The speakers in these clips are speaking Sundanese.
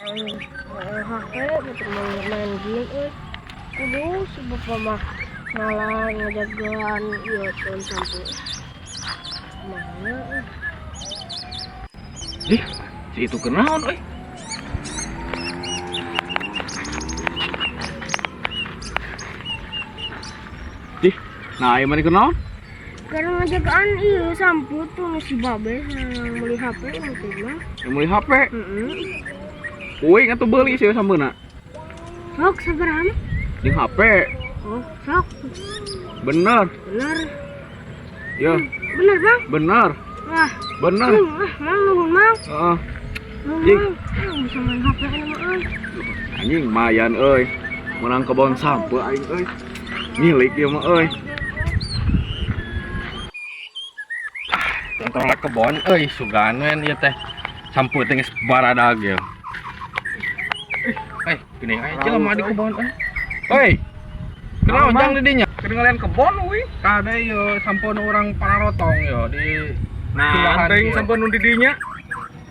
HP betul main game euy. Kudu si bapak mah ngalah ngajagaan ieu kebon sampeu. Mana euy? Ih, si itu kenaon euy? Ih, nah ieu mana kenaon? Karena ngajagaan ieu sampeu tuh si babe meuli HP mungkin mah. Yang meuli HP. Heeh. Uing atuh beuli sih sampeuna. Sok sabaraha mah? Jeung HP. Oh, sok. Bener. Bener. Ya, Bener, Bang. Bener. Wah, Bener. ah, mang nuhun, Mang. Heeh. Nuhun, Jing. Mang. Ah, bisa main HP na mah euy. Anjing mayan euy. Menang kebon sampeu aing euy. Milik ieu mah euy. Contoh kebon euy, sugan we ieu teh. Sampeu teh geus baradag ye. Eh, gini aya jelema di kebon euy. Hoi. Kenapa Mang? jang di dinya? Ketinggalan kebon euy. Kade ye sampeu nu urang pararotong ye di Nah, Pindahan teuing ieu. sampeu nu di dinya.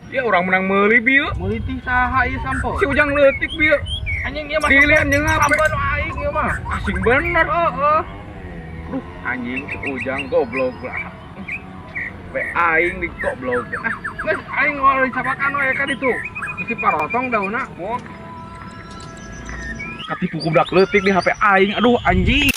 Ya urang menang meuli bieu. Meuli ti saha ieu sampeu? Si Ujang leutik bieu. Anjing ieu mah Dilian jeung HP. sampeu nu aing ieu mah. Asing bener heeh. Duh, anjing si Ujang goblok lah. Pe aing di goblok. Ah, geus aing moal dicapakan we ka ditu. Bisi parotong daunna. Mo. Katipu ku budak leutik di HP aing. Aduh anjing.